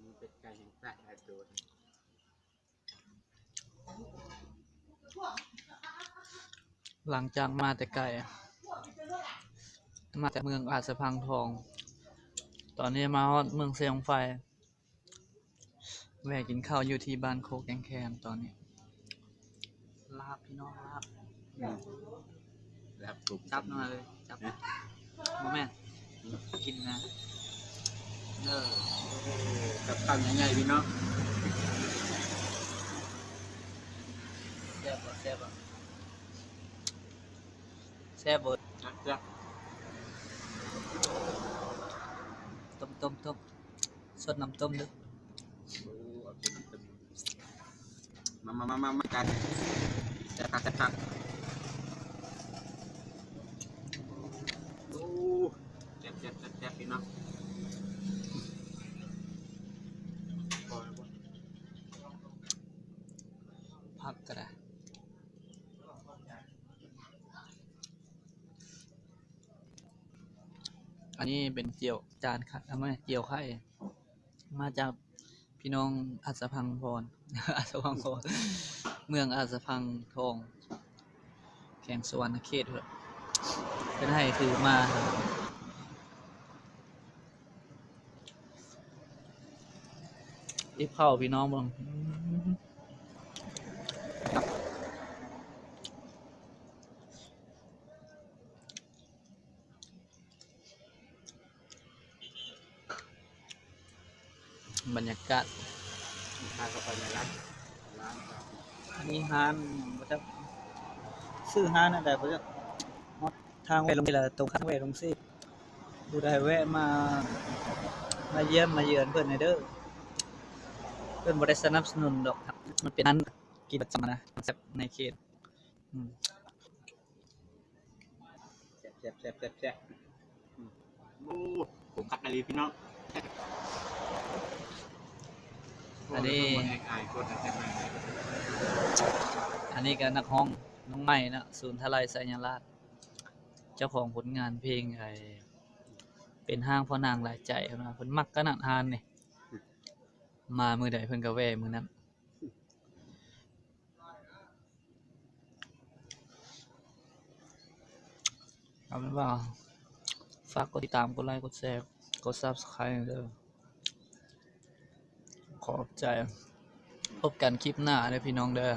ມັນເປັນໄກ່ແຫ່ງໃຕ້ຫຼາຍໂຕ. ຫຼັງຈາກມາແຕ່ໄກ ມາຈາກເມືອງອາດສະພັງທອງ ຕອນນີ້ມາຮອດເມືອງເຊບັ້ງໄຟ ແວ່ກິນເຂົ້າຢູ່ທີ່ບ້ານໂຄກແກ້ງແຄມຕອນນີ້. ລາບພີ່ນ້ອງ ລາບ ອືມ ລາບກົບ ຈັບໜ່ອຍເລີຍ ຈັບ ຮະ ບໍ່ແມ່ນ ອືມ ກິນນະ ເອີ ເອີ ກັບຄຳໃຫຍ່ໆ ພີ່ນ້ອງ. ແຊບບໍ່ ແຊບບໍ່ ແຊບບໍ່? ແຊບ ຕົ້ມໆໆ ຊົດນ້ຳຕົ້ມເດີ້. ໂອ້ ເອົາຊົດນ້ຳຕົ້ມ ມາ ມາ ມາ ມາ ມາກັນ ແຊບຄັກ ແຊບຄັກ. ໂອ້ ແຊບໆໆໆ ພີ່ນ້ອງ ຜັກກະໄດ້. ອັນນີ້ເປັນຈຽວຈານ ເອົາມາ ຈຽວໄຂ່ ມາຈາກພີ່ນ້ອງອາດສະພັງພອນ ອາດສະພັງພອນ ເມືອງອາດສະພັງທອງ ແຂວງສະຫວັນນະເຂດ ເພິ່ນໃຫ້ຖືມາ. ອີບເຂົ້າພີ່ນ້ອງເບິ່ງ ບັນຍາກາດ ພາເຂົ້າໄປໃນຮ້ານ ຮ້ານ ອັນນີ້ຮ້ານ ບໍ່ຈັກ ຊື່ຮ້ານອັນໃດບໍ່ຈັກ ຮອດທາງແວ່ລົງນີ້ລະ ຕົງຂ້າມແວ່ລົງເຊ ຜູ້ໃດແວະມາ ມາຢ້ຽມມາເຢືອນເພິ່ນແດ່ເດີ້ ເພິ່ນບໍ່ໄດ້ສະໜັບສະໜູນດອກ ມັນເປັນຮ້ານກິນປະຈຳນະ ແຊບໃນເຂດ ອືມ ແຊບ ແຊບ ແຊບ ອືມ ໂອ້ ຂົມຄັກອີ່ຫຼີພີ່ນ້ອງ. ອັນນີ້ ອັນນີ້ກະນັກຮ້ອງນ້ອງໃໝ່ເນາະ ສູນທະໄລໄຊຍະລາດ ເຈົ້າຂອງຜົນງານເພງ ໄອ້ ເປັນຮ້າງພໍ່ນາງຫຼາຍໃຈ ເພິ່ນວ່າເພິ່ນມັກຂະໜາດຮ້ານນີ້ ມາມື້ໃດເພິ່ນກະແວ່ມື້ນັ້ນ. ເອົາເປັນວ່າຝາກກົດຕິດຕາມ ກົດໄລ ກົດແຊ ກົດ Subscribe ເດີ້ ຂອບໃຈ. ພົບກັນຄລິບໜ້າເດີ້ພີ່ນ້ອງເດີ້.